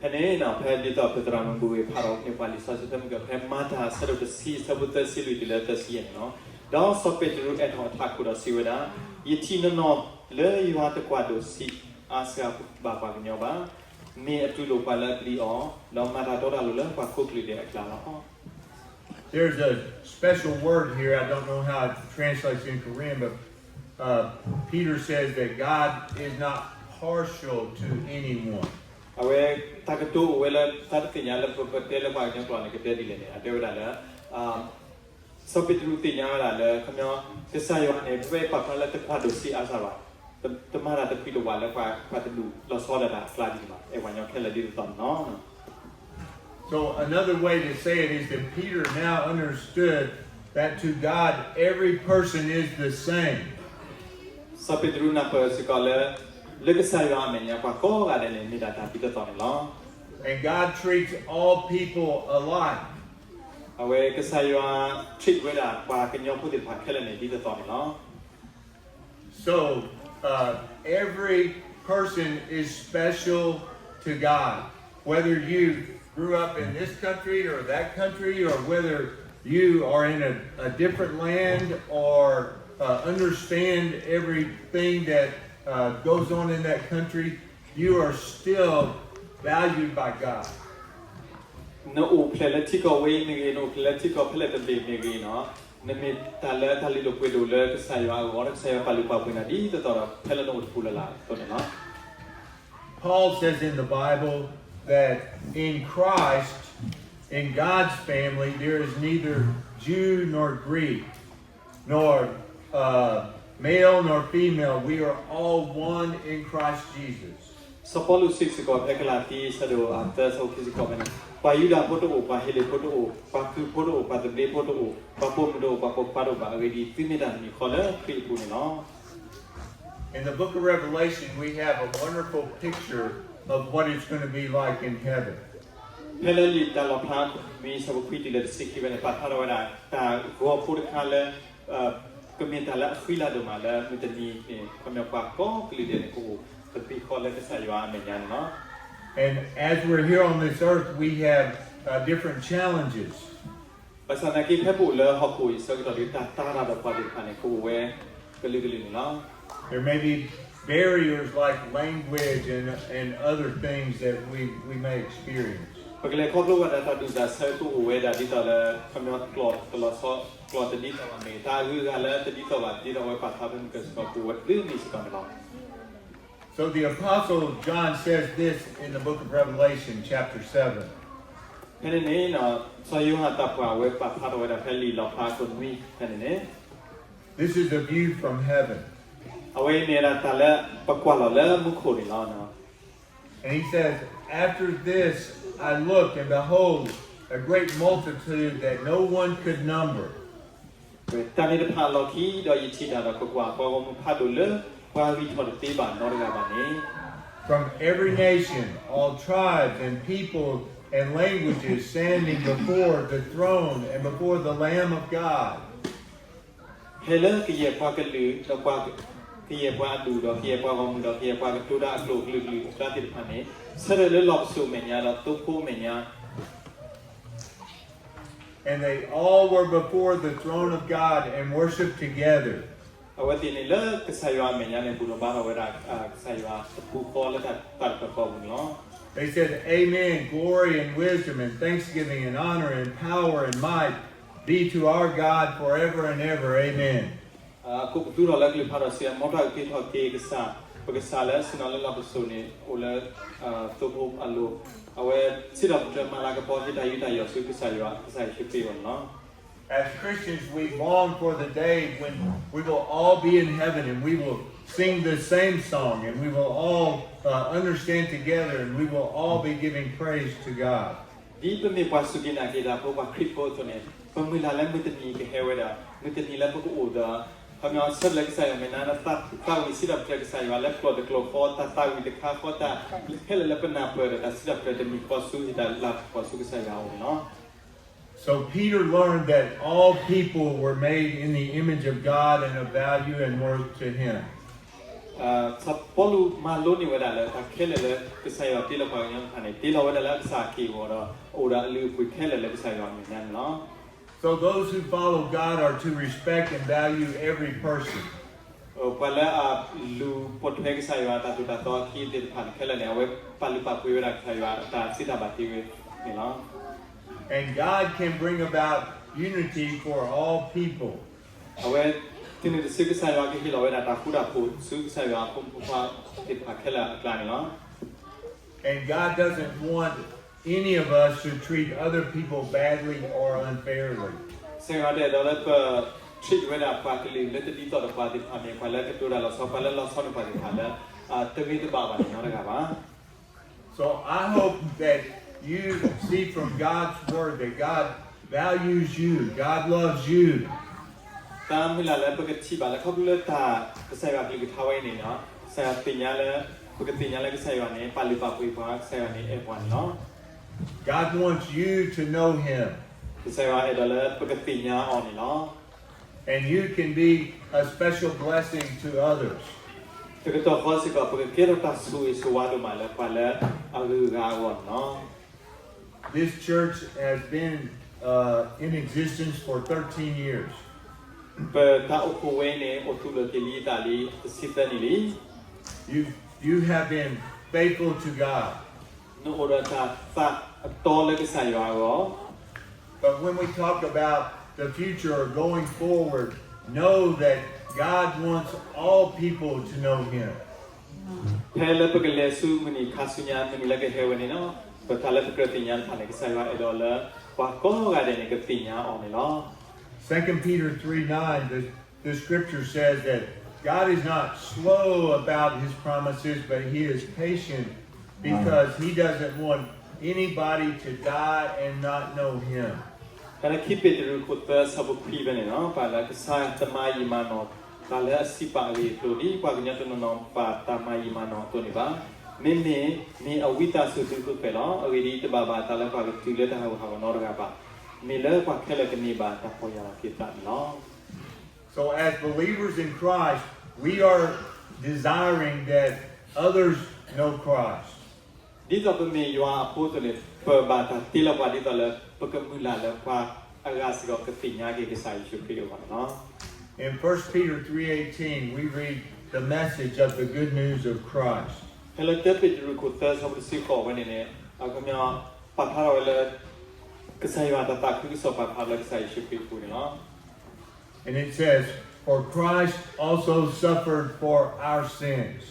ဖဲန့ၣ် ဖဲဒ်သိးပသရၣ်မုၣ်ဘူၣ်ဝ့ၢ်ဖးထီၣ်န့ၢ်ပှၤလံာ်စီဆှံသၢမုၢ်ကီၢ် ဖဲမၤတၢ်အဆၢဒိၣ်တဆံ အဆၢဖိသၢဆံလွံၢ်တုၤလၢသၢဆံယဲၢ်န့ၣ်လီၤ. ဒီးစီၤပ့းတရူးအဲၣ်ထီၣ်အထးခိၣ်ဒီးစံးဝဲဒၣ်, ယထံၣ်နီၢ်နီၢ်လၢယွၤတကွၢ်ဒိၣ်ဆံးအါစှၤဘၣ်ပှၤကညီဘၣ်. မ့ၢ်အတူၢ်လိာ်ပှၤလၢအပျံၤအီၤ, ဒီးမၤတၢ်တီတၢ်လိၤလၢပှၤကိးကလုာ်ဒဲးအကျါလီၤ. There's a special word here. I don't know how it translates in Korean, but uh, Peter says that God is not partial to anyone. အဝဲတၢ်ကတိၤအိၣ်ဝဲလၢ သးတသ့ၣ်ညါလၢပတဲလၢပှၤကညီကျိာ်န့ၣ် ကတဲဒ်လဲၣ်န့ၣ် အတဲဝဲဒၣ်လၢ စီၤပ့းတရူးသ့ၣ်ညါဝဲဒၣ်လၢ ခီပညီ ကစၢ်ယွၤန့ၣ် ဖဲပာ်ဖျါလၢတကွၢ်ဒိၣ်ဆံးအါစၢ်ဘၣ်, တမၤတၢ်တပှံၤတဝးလၢပှၤ ပှၤတဒူၣ်လီၤဆီဒၣ်တၢ်အကျါဒ်န့ၣ်ဘၣ်, အဲၣ်ပှၤကညီခဲလၢာ်ဒ်သိးသိးန့ၣ်လီၤ. So another way to say it is that Peter now understood that to God every person is the same. စီၤပ့းတရူးနၢ်ပၢၢ်စ့ၢ်ကီးလၢ လၢကစၢ်ယွၤအမဲာ်ညါ ပှၤကိးဂၤဒဲးန့ၣ် မ့ၢ်ဒၣ်တၢ်ဒ်သိးသိးန့ၣ်လီၤ. And God treats all people alike. အဝဲကစၢ်ယွၤ treat ဝဲဒၣ်ပှၤကညီဖိသ့ၣ်တဖၣ်ခဲလၢာ်န့ၣ် ဒ်သိးသိးန့ၣ်လီၤ. So, uh, every person is special to God, whether you grew up in this country or that country, or whether you are in a, a different land or uh, understand everything that uh, goes on in that country, you are still valued by God. နအိၣ်ဖျဲၣ်လၢထံကီၢ်ဝဲအံၤမ့ၢ်ဂ့ၤ, နအိၣ်ဖျဲၣ်လၢထံကီၢ်ဖဲလဲၣ်တဘ့ၣ်မ့ၢ်ဂ့ၤန့ၣ်, နမ့ၢ်တၢ်လၢတၢ်လုၢ်ဒိၣ်ပှ့ၤဒိၣ်လၢကစၢ်ယွၤအဂီၢ်, ဒီးကစၢ်ယွၤပာ်လုၢ်ပာ်ပှ့ၤနၤဒ်သိးသိးဒီး ဖဲလၢနအိၣ်တပူၤလၢ်လၢ်အသိးန့ၣ်လီၤ. Paul says in the Bible that in Christ, in God's family, there is neither Jew nor Greek, nor uh, male nor female. We are all one in Christ Jesus. စီၤပီလူးစံးစ့ၢ်ကီးဖဲကလၤတံ အဆၢဒိၣ်အသၢ အဆၢဖိခံဆံဃိးဖဲန့ၣ်, ပှၤယူဒၤဖိတအိၣ်, ပှၤဟ့လ့ၣ်ဖိတအိၣ်, ပှၤကုၢ်ဖိတအိၣ်, ပှၤသဘျ့ဖိတအိၣ်, ပှၤပိာ်မုၣ်တအိၣ်, ပှၤပိာ်ခွါတအိၣ်ဘၣ်, အဂ့ၢ်ဒ်အံၤ, သုမ့ၢ်တၢ်တမံၤဃီလၢခရံာ်အပူၤန့ၣ်လီၤ. In the book of Revelation, we have a wonderful picture of what it's going to be like in heaven. ဖဲလၢလံာ်တၢ်လီၣ်ဖျါ မ့ၢ်ဆၢဖိခွံတုၤလၢတဆံခံဖဲန့ၣ် ပာ်ဖျါထီၣ်ဝဲဒၣ် တၢ်ဂီၤဖိတခါလၢ ကမ့ၢ်တၢ်လၢအဃံလၤဒိၣ်မးလၢမုၢ်တနံၤန့ၣ် ခီပညီပှၤကိးကလုာ်ဒဲးန့ၣ် ကအိၣ်တဘ့ၣ်ဃီလၢကစၢ်ယွၤအမဲာ်ညါန့ၣ်လီၤ. And as we're here on this earth, we have uh, different challenges. ဘၣ်ဆၣ်သနာ်က့ ဖဲပအိၣ်လၢဟီၣ်ခိၣ်အံၤအဆၢကတီၢ်ဒီး တၢ်တာ်တၢ်ဒီးပှၤသ့ၣ်တဖၣ်န့ၣ် ကအိၣ်ဝဲကလုာ်ကလုာ်န့ၣ်လီၤ. There may be barriers like language and, and other things that we, we may experience. ပကလဲၤခီဖျိဘၣ်ဒၣ်တၢ်ဒူၣ်တၢ်ဆၢကအိၣ်ဝဲဒၣ်ဒ်သိးလၢ ခီပညီကျိာ်တလီၤဆီ, ကျိာ်တဒ်သိးဘၣ်မ့ၢ်ဂ့ၤ, တၢ်အဂုၤအဂၤလၢတဒ်သိးဘၣ် ဒ်သိးဝဲပာ်ဖျါဖဲမုၢ်ကစၢၢ်ကီၢ်ပူၤဝဲ လၢန့ၣ်စ့ၢ်ကီးန့ၣ်လီၤ. So the Apostle John says this in the book of Revelation, chapter seven. ဖဲန့ၣ်န့ၣ် စီၤယိၤဟၣ်တၢ်ကွၢ်ဝဲပာ်ဖျါထီၣ်ဝဲဒၣ်ဖဲလံာ်လီၤဖျါအခိၣ်နွံဖဲန့ၣ်န့ၣ်, This is a view from heaven. အဝဲအံၤမ့ၢ်ဝဲဒၣ်တၢ်လၢပကွၢ်လီၤလၢမူခိၣ်န့ၣ်လီၤ. And he says, After this I looked, and behold, a great multitude that no one could number. တၢ်န့ၣ်တဖၣ်အလီၢ်ခံ ဒီးယထံၣ်တၢ်ဒီးကွၢ်ကွၢ်, ပှၤဂီၢ်မုၢ်ဖးဒိၣ်လၢပှၤဂံၢ်ထီၣ်တသ့ဘၣ်နီတဂၤဘၣ်န့ၣ်, From every nation, all tribes and people and languages standing before the throne and before the Lamb of God. ဟဲလၢကယဲၢ်ပှၤကလုာ်, ဒီးပှၤကယဲၢ်ပှၤအဒူၣ်, ဒီးကယဲၢ်ပှၤဂီၢ်မုၢ်, ဒီးကယဲၢ်ပှၤကတိၤတၢ်အကျိာ်အကလုာ်ကလုာ်အကျါသ့ၣ်တဖၣ်န့ၣ်, ဆၢထၢၣ်လၢလီၢ်ပစိာ်အမဲာ်ညါဒီးသိဖိအမဲာ်ညါ And they all were before the throne of God and worshiped together. အဝဲသ့ၣ်န့ၣ်လၢကစၢ်ယွၤအမဲာ်ညါန့ၣ် ဘူၣ်ထီၣ်ဘါထီၣ်ဝဲဒၣ်ကစၢ်ယွၤတပူၤဃီလၢတၢ်သးတဖျၢၣ်ဃီအပူၤန့ၣ်လီၤ. They said, Amen, glory and wisdom and thanksgiving and honor and power and might be to our God forever and ever. Amen. အဃိပသူထီၣ်လၢကလုၢ်ဖးဒီးစံး, မ်တၢ်က့ၤထီၣ်က့ၤကစၢ်, ပကစၢ်လၢအဆ့ၣ်နီၤလၢလီၢ်ပစိာ်န့ၣ် အိၣ်လၢသိဖိအလိၤ, အဝဲစံးထီၣ်ပတြၢၤမၤလၤကပီၤ ဟ့ၣ်တၢ်ယူးတၢ်ယီၣ်ဆူကစၢ်ယွၤ, ကစၢ်ယ့ၣ်ၡူးခရံာ်အအိၣ်န့ၣ်လီၤ. As Christians, we long for the day when we will all be in heaven and we will sing the same song and we will all uh, understand together and we will all be giving praise to God. ဒ်ပမ့ၢ်ပှၤစူၢ်က့ၤနာ်က့ၤတၢ်ဖိ ပှၤခရံာ်ဖိအသိးန့ၣ်, ပမုၢ်လၢ်လၢမုၢ်တနံၤကဟဲဝဲဒၣ်, မုၢ်တနံၤလၢပကအိၣ်ဒီး ခီပညီဆၢထၢၣ်လၢကစၢ်ယွၤမဲာ်ညါ သးဝံၣ်စံးထီၣ်ပတြၢၤကစၢ်ယွၤလၢကျိာ်တကျိာ်ဃီ, တၢ်သးဝံၣ်တခါဃီ, တၢ်ခဲလၢာ်လၢပနၢ်ပၢၢ်ဒီးတၢ်စံးထီၣ်ပတြၢၤတမံၤဃီဆူဟ့ၣ်တၢ်လၤကပီၤဆူကစၢ်ယွၤအအိၣ်န့ၣ်လီၤ. So Peter learned that all people were made in the image of God and of value and worth to him. စီၤပီလူးမၤလိန့ၢ်ဝဲဒၣ်လၢတၢ်ခဲလၢာ်လၢကစၢ်ယွၤတ့လီၤပှၤကညီတဖၣ်န့ၣ် တ့လီၤဝဲဒၣ်လၢအကစၢ်အက့ၢ်အဂီၤဒီး အိၣ်ဒီးအလုၢ်အပှ့ၤခဲလၢာ်လၢကစၢ်ယွၤအမဲာ်ညါန့ၣ်လီၤ. So those who follow God are to respect and value every person. ပှၤလၢအလူၤပိာ်ထွဲကစၢ်ယွၤအတၢ်သိၣ်တၢ်သီအခံသ့ၣ်တဖၣ်န့ၣ် ခဲလၢာ်န့ၣ် အဝဲပာ်လုၢ်ပာ်ပှ့ၤဝဲဒၣ်ကစၢ်ယွၤအတၢ်စံးတၢ်ဘၣ်တ့ဝဲန့ၣ်လီၤ. And God can bring about unity for all people. အဝဲသ့ၣ်န့ၣ်တစုကစၢ်ယွၤကဟ့ၣ်လီၤဝဲဒၣ်တၢ်ဃူတၢ်ဖိး ဆူကစၢ်ယွၤအဖိမုၣ်ဖိခွါသ့ၣ်တဖၣ်ခဲလၢာ်အကျါန့ၣ်လီၤ. And God doesn't want any of us to treat other people badly or unfairly. ကစၢ်ယွၤတအဲၣ်ဒိးလၢပ treat ဝဲဒၣ်ပှၤကလုာ်လၢတဒ်သိးဒီးပှၤသ့ၣ်တဖၣ်န့ၣ် ပှၤလၢကတိၤတၢ်လီၤဆီ ပှၤလၢလီၤဆီန့ၢ်ပှၤသ့ၣ်တဖၣ်လၢ တဂ့ၤတဘၣ်ဘၣ်န့ၣ်နီတဂၤဘၣ်. So I hope that you see from God's word that God values you, God loves you. တၢ်မုၢ်လၢ်လၢပကထံၣ်ဘၣ်လၢ ခီဖျိလၢတၢ်ကစၢ်ယွၤအကလုၢ်ကထါဝဲအံၤန့ၣ်လီၤ, ကစၢ်ယွၤသ့ၣ်ညါလၢ ပကသ့ၣ်ညါလၢကစၢ်ယွၤန့ၣ် ပာ်လုၢ်ပာ်ပှ့ၤပှၤ, ကစၢ်ယွၤန့ၣ်အဲၣ်ပှၤန့ၣ်လီၤ. God wants you to know him. ကစၢ်ယွၤအဲၣ်ဒိးလၢပကသ့ၣ်ညါအီၤန့ၣ်လီၤ. And you can be a special blessing to others. တကတီၢ်ဃီစ့ၢ်ကီး ပကကဲထီၣ်တၢ်ဆိၣ်ဂ့ၤဆိၣ်ဝါဒိၣ်မးလၢပှၤလၢအဂုၤအဂၤအဂီၢ်န့ၣ်လီၤ. This church has been uh, in existence for thirteen years. ပတၢ်အိၣ်ဖှိၣ်ဝဲအံၤန့ၣ် အိၣ်သူၣ်လၢာ်က့ၤလံအသးလံတဆံသၢနံၣ်လံ. You, you have been faithful to God. နအိၣ်ဒီးတၢ်သးအတီလၢကစၢ်ယွၤအဂီၢ်. But when we talk about the future or going forward, know that God wants all people to know him. ဖဲလၢပကလဲၤဆူမုၢ်နံၤခါဆူညါ မုၢ်နံၤလၢကဟဲဝဲန့ၣ်လီၤ. ပတၢ်လၢပကြၢးသ့ၣ်ညါတဖၣ်န့ၣ် ကစၢ်ယွၤအဲၣ်ဒိးလၢ ပှၤကိးဂၤဒဲးန့ၣ် ကသ့ၣ်ညါအီၤန့ၣ်လီၤ. Second Peter three nine, the, the scripture says that God is not slow about his promises, but he is patient because he doesn't want anybody to die and not know him. ဖဲလၢခံပ့းတရူးခိၣ်သၢဆၢဖိခွံဖဲန့ၣ်လီၤ, ပာ်လၢကစၢ်တမၤယံာ်မၤနီၢ် တၢ်လၢအစံးပာ်အဂ့ၢ်အကျိၤ ဒ်ပှၤကညီတနီၤနီၤပာ်တၢ်မၤယံာ်မၤနီၢ်အသိးန့ၣ်ဘၣ်. မ့မ့ၢ် မ့ၢ်အဝံသးစူၤသုဃုာ်ဃဲၤလီၤ. အဂ့ၢ်ဒ်အံၤ, တဘၣ်ဘၣ်တၢ်လၢပှၤကတုၤလၢတၢ်ဟးဂူာ်ဟးဂီၤနီတဂၤဘၣ်. မ့ၢ်လၢပှၤခဲလၢာ်ကန့ၢ်ဘၣ်တၢ်ပီၢ်ယၢ်လီၤက့ၤသးန့ၣ်လီၤ. So as believers in Christ, we are desiring that others know Christ. ဒ်သိးပမ့ၢ်ယွၤအဖိအသိးန့ၣ် ပဘၣ်တၢ်တ့လီၤပှၤဒ်သိးလၢ ပကမုၢ်လၢ်လၢပှၤအဂၤစ့ၢ်ကီးကသ့ၣ်ညါက့ၤကစၢ်ယ့ၣ်ၡူးခရံာ်အဂီၢ်န့ၣ်လီၤ. In First Peter three eighteen, we read the message of the good news of Christ. ဖဲလၢတၢပ့းတရူးခိၣ်သၢဆၢဖိတဆံဃိးဝဲန့ၣ်န့ၣ် အခီပညီ ပာ်ဖျါထီၣ်ဝဲလၢ ကစၢ်ယွၤတၢ်သးခုကစီၣ်ပာ်ဖျါလၢကစၢ်ယ့ၣ်ၡူးခရံာ်အပူၤန့ၣ်လီၤ. And it says, For Christ also suffered for our sins.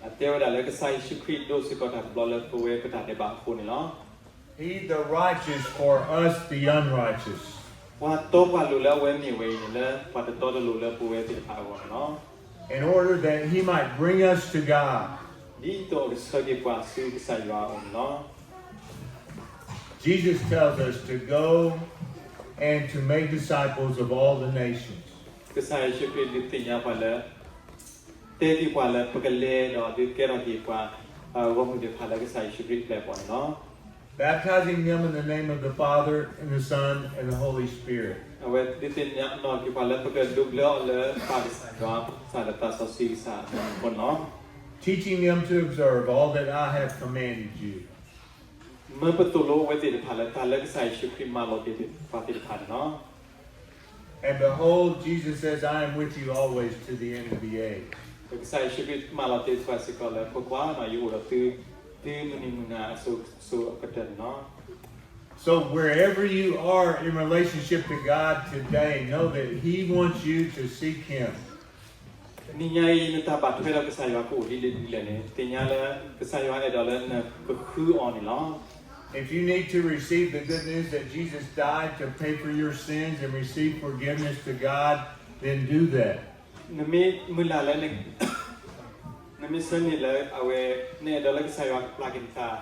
အတဲဝဲဒၣ်လၢကစၢ်ယ့ၣ်ၡူးခရံာ်ဒိးစ့ၢ်ကီးတၢ်တဘျီလၢပဝဲပတၢ်ဒဲးဘးအဃိန့ၣ်လီၤ. He the righteous for us the unrighteous. ပှၤတီပှၤလိၤလၢအဝဲမ့ၢ်ဝဲအံၤန့ၣ် လၢပှၤတတီတလိၤလၢပဝဲသ့ၣ်တဖၣ်အဂီၢ်န့ၣ်လီၤ. In order that he might bring us to God. ဒ်သိးကဆှၢက့ၤပှၤဆူကစၢ်ယွၤအအိၣ်န့ၣ်လီၤ. Jesus tells us to go and to make disciples of all the nations. ကစၢ်ယ့ၣ်ၡူးခရံာ်ဒုးသ့ၣ်ညါပှၤလၢ တဲက့ၤပှၤလၢပကလဲၤဒီးဒုးကဲထီၣ်က့ၤပှၤ ဂီၢ်မုၢ်သ့ၣ်တဖၣ်လၢကစၢ်ယ့ၣ်ၡူးခရံာ်အပျဲၢ်အဘီၣ်န့ၣ်လီၤ. Baptizing them in the name of the Father and the Son and the Holy Spirit. အဝဲဒုးသ့ၣ်ညါနီၣ်က့ၤပှၤလၢပကဒိးဘျၢအီၤလၢပၢ်ကစၢ်ယွၤ ဖိသၣ်ဒီးသးစီဆှံကစၢ်အမံၤအဃိန့ၣ်လီၤ. Teaching them to observe all that I have commanded you. မၢပသိၣ်လိအဝဲသ့ၣ်တဖၣ်လၢတၢ်လၢကစၢ်ယ့ၣ်ၡူးခရံာ်မၤလီၤက့ၤပှၤသ့ၣ်တဖၣ်န့ၣ်လီၤ. And behold, Jesus says, I am with you always to the end of the age. ဒီးကစၢ်ယ့ၣ်ၡူးခရံာ်မၤလီၤက့ၤပှၤစ့ၢ်ကီးလၢ ကွၢ်ကွၢ်နီၣ် ယအိၣ်ဒီးသု တုၤမုၢ်နံၤမုၢ်နၤအစိၤစိၤအကတၢၢ်န့ၣ်လီၤ. So wherever you are in relationship to God today, know that he wants you to seek him. တနံၤညါအံၤ နတၢ်ဘၣ်ထွဲဒီးကစၢ်ယွၤကအိၣ်ဒ်လဲၣ်ဒ်လဲၣ်န့ၣ် သ့ၣ်ညါလၢ ကစၢ်ယွၤအဲၣ်ဒိးလၢနကဃုအီၤန့ၣ်လီၤ. If you need to receive the good news that Jesus died to pay for your sins and receive forgiveness to God, then do that. နမ့ၢ်မုၢ်လၢ်လၢ နမ့ၢ်ဆၢန့ၢ်လၢအဝဲ နအဲၣ်ဒိးလၢကစၢ်ယွၤကပျၢ်က့ၤနတၢ်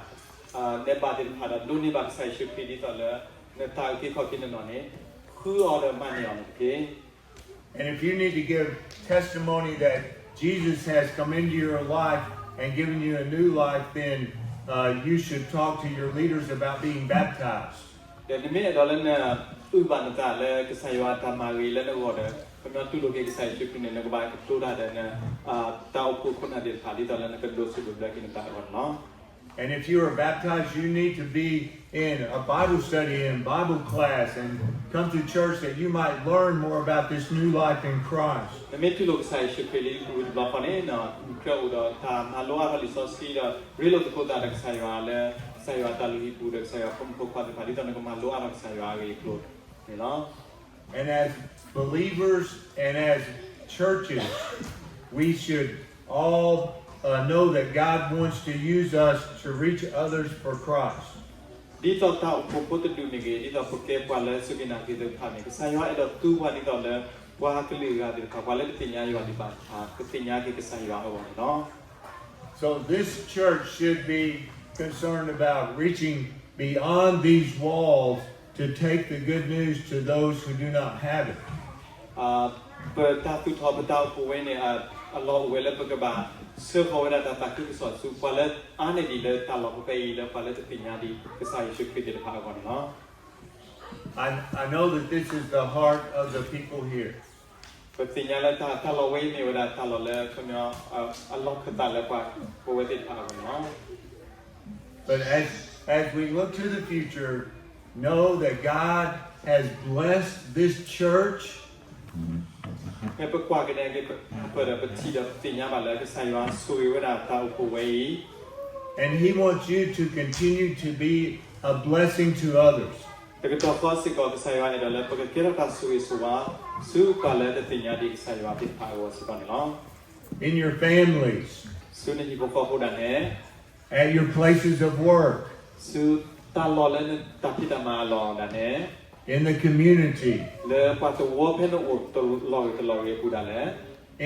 ဒဲးဘးသ့ၣ်တဖၣ်ဒီး ဒိးန့ၢ်ဘၣ်ကစၢ်ယ့ၣ်ၡူးခရံာ်ဒ်သိးလၢ နတၢ်အုၣ်က့ၤခီၣ်က့ၤနီၢ်နီၢ်န့ၣ် ဃုအီၤဒီးမၤန့ၢ်အီၤန့ၣ်တက့ၢ်. And if you need to give testimony that Jesus has come into your life and given you a new life, then uh, you should talk to your leaders about being baptized. ဒီးနမ့ၢ်အဲၣ်ဒိးလၢနအုၣ်ဘၣ်နသးလၢကစၢ်ယွၤအတၢ်မၤဂ့ၤလၢနဂီၢ်ဒီး ခီပညီတူၢ်လိာ်က့ၤကစၢ်ယ့ၣ်ၡူးခရံာ်န့ၣ် နကဘၣ်ကတိၤတၢ်ဒီးန တၢ်အိၣ်ဖှိၣ်ခိၣ်နၢ်သ့ၣ်တဖၣ် ဒ်သိးလၢနကဒိးဆူၣ်ဒိးဘျၢက့ၤနသးအဂီၢ်န့ၣ်လီၤ. And if you are baptized, you need to be in a Bible study and Bible class and come to church that you might learn more about this new life in Christ. နမ့ၢ်တူၢ်လိာ်ကစၢ်ယ့ၣ်ၡူးခရံာ်လၢယကရူၢ်တဘျီဃီန့ၣ် နကြၢးအိၣ်ဒီးတၢ်မၤလိအါထီၣ်လံာ်စီဆှံဒီး ရ့လိာ်သကိးသးဒီးကစၢ်ယွၤလၢ ကစၢ်ယွၤအတၢ်လုၢ်ဟံၣ်ပူၤဒီးကစၢ်ယွၤအဖိမုၣ်ဖိခွါသ့ၣ်တဖၣ် ဒ်သိးနကမၤလိအါထီၣ်ကစၢ်ယွၤအဂ့ၢ်အကျိၤန့ၣ်လီၤ. And as believers and as churches, we should all uh, know that God wants to use us to reach others for Christ. ဒ်သိးတၢ်အိၣ်ဖှိၣ်ဖိတဒူၣ်မ့ၢ်ဂ့ၤ, ဒ်သိးပကဲပှၤလၢစူၢ်က့ၤနာ်က့ၤသ့ၣ်တဖၣ်န့ၣ်, ကစၢ်ယွၤအဲၣ်ဒိးသူပှၤဒ်သိးလၢ ပှၤကလုာ်အဂၤသ့ၣ်တဖၣ်, ပှၤလၢတသ့ၣ်ညါယွၤဒံးဘၣ်တဖၣ် ကသ့ၣ်ညါက့ၤကစၢ်ယွၤအဂီၢ်န့ၣ်လီၤ. So this church should be concerned about reaching beyond these walls to take the good news to those who do not have it. ပတၢ်သူၣ်ထီၣ်ပတၢ်အိၣ်ဖှိၣ်ဝဲန့ၣ် အလီၢ်အိၣ်ဝဲလၢပကဘၣ်ဆှၢဃီၤဝဲဒၣ်တၢ်သးခုကစီၣ်ဆူပှၤလၢအါန့ၢ်ဒံးလၢတၢ်လီၢ်ဖဲအံၤ လၢပှၤလၢတသ့ၣ်ညါဒံးကစၢ်ယ့ၣ်ၡူးခရံာ်သ့ၣ်တဖၣ်အဂီၢ်န့ၣ်လီၤ. I, I know that this is the heart of the people here. ပသ့ၣ်ညါလၢတၢ်လီၢ်ဝဲအံၤမ့ၢ်ဝဲဒၣ်တၢ်လီၢ်လၢ ခီပညီ အလီၢ်ခၢၣ်သးလၢပှၤ ပဝဲသ့ၣ်တဖၣ်အဂီၢ်န့ၣ်လီၤ. But as, as we look to the future, know that God has blessed this church. ဖဲပကွၢ်ကဒါက့ၤ ပထံၣ်ဒီးပသ့ၣ်ညါဘၣ်လၢကစၢ်ယွၤဆိၣ်ဂ့ၤဝဲဒၣ်တၢ်အိၣ်ဖှိၣ်ဝဲအံၤ And he wants you to continue to be a blessing to others. တကတီၢ်ဃီစ့ၢ်ကီး ကစၢ်ယွၤအဲၣ်ဒိးလၢပကကဲထီၣ်တၢ်ဆိၣ်ဂ့ၤဆိၣ်ဝါ ဆူပှၤလၢတသ့ၣ်ညါဒံးကစၢ်ယွၤသ့ၣ်တဖၣ်အဂီၢ်စ့ၢ်ကီးန့ၣ်လီၤ. In your families. ဆူနဟံၣ်ဖိဃီဖိဒၣ်နဲ, at your places of work. ဆူတၢ်လီၢ်လၢနတၢ်ဖံးတၢ်မၤအလီၢ်ဒၣ်နဲ, in the community. လၢပှၤသဝီဖဲနအိၣ်တလီၢ်ဂ့ၤတလီၢ်ဂ့ၤအပူၤဒၣ်လဲာ်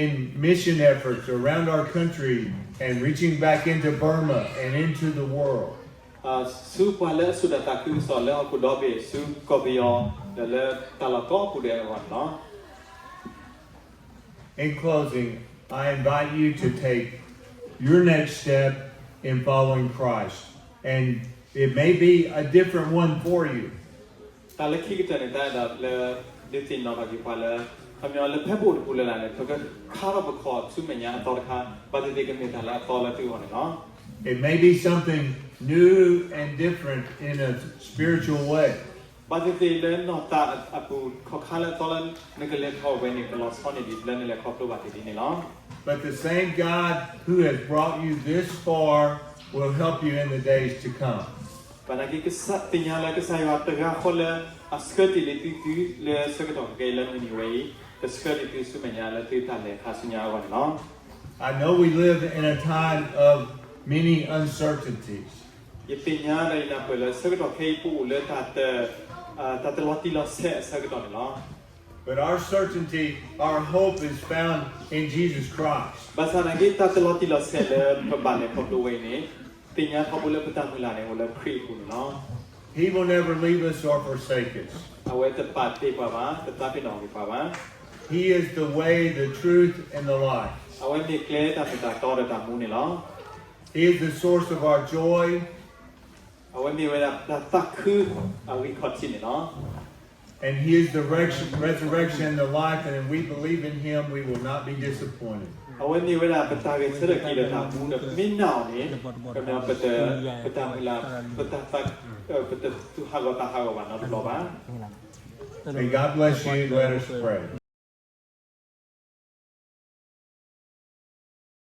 In mission efforts around our country and reaching back into Burma and into the world. ဆူပှၤလၢအစိာ်တၢ်သးခုကစီၣ်လၢဟီၣ်ခိၣ်ဒီဘ့ၣ် ဆူကီၢ်ပယီၤ ဒီးလၢတၢ်လီၢ်ကိးပူၤဒဲးအဂီၢ်န့ၣ်လီၤ. In closing, I invite you to take your next step in following Christ, and it may be a different one for you. တၢ်လၢခံကတၢၢ်န့ၣ် တၢ်အဲၣ်ဒိးလၢ ဒုးသ့ၣ်နီၣ်ထီၣ်က့ၤပှၤလၢ ခီပညီလၢဖဲပအိၣ်တပူၤလၢ်လၢ်န့ၣ် ပကခါထီၣ်ပခီၣ်ဆူမဲာ်ညါအသီတခါ, ဘၣ်သ့ၣ်သ့ၣ်ကမ့ၢ်တၢ်လၢအသီလၢသုဂီၢ်န့ၣ်လီၤ. It may be something new and different in a spiritual way. ဘၣ်သ့ၣ်သ့ၣ်လၢနီၢ်သးအပူၤ ခီၣ်ခါလၢအသီလၢနကလဲၤခီဖျိဝဲန့ၣ် ကလီၤဆီန့ၢ်ဒံးလၢနလဲၤခီဖျိဘၣ်သ့ၣ်ဒ်န့ၣ်လီၤ. But the same God who has brought you this far will help you in the days to come. ဘၣ်နာ်က့ ကစၢ်သ့ၣ်ညါလၢကစၢ်ယွၤတဂၤဃီလၢ အဆှၢတ့ၢ်လံသုသုလၢဆၢကတီၢ်ကကဲလၢမုၢ်နံၤဝဲအံၤ, ကဆှၢတ့ၢ်သုဆူမဲာ်ညါလၢသုတၢ်လဲၤခါဆူညါအဂီၢ်န့ၣ်လီၤ. I know we live in a time of many uncertainties. ယသ့ၣ်ညါဒီးယနၢ်ပၢၢ်လၢဆၢကတီၢ်ခဲအံၤပအိၣ်လၢတၢ်တ တၢ်တလီၤတံၢ်လီၤဆဲးအဆၢကတီၢ်န့ၣ်လီၤ. But our certainty, our hope is found in Jesus Christ. ဘၣ်ဆၣ်နာ်က့ တၢ်တလီၤတံၢ်လီၤဆဲးလၢပဘၣ်လဲၤခီဖျိဝဲအံၤန့ၣ် သ့ၣ်ညါထီဘိလၢပတၢ်မုၢ်လၢ်န့ၣ် အိၣ်လၢခရံာ်အပူၤန့ၣ်လီၤ. He will never leave us or forsake us. အဝဲတပာ်တ့ၢ်ပှၤဘၣ်, တသးပ့ၤနီၣ်က့ၤပှၤဘၣ်. He is the way, the truth, and the life. အဝဲမ့ၢ်ကျဲတၢ်မ့ၢ်တၢ်တီဒီးတၢ်မူန့ၣ်လီၤ. He is the source of our joy. အဝဲမ့ၢ်ဝဲဒၣ်တၢ်သးခုအဂံၢ်ခီၣ်ထံးန့ၣ်လီၤ. And he is the rex-, resurrection and the life, and if we believe in him, we will not be disappointed. အဝဲမ့ၢ်ဝဲဒၣ်ပတၢ်ဂဲၤဆၢထၢၣ်က့ၤဒီးတၢ်မူဒီး ပမ့ၢ်နာ်အီၤန့ၣ် ကမ့ၢ်ပတ ပတၢ်မုၢ်လၢ် ပတၢ်သး ပတသူၣ်ဟးဂီၤသးဟးဂီၤဘၣ်နီတဘျီဘၣ်. May God bless you. Let us pray.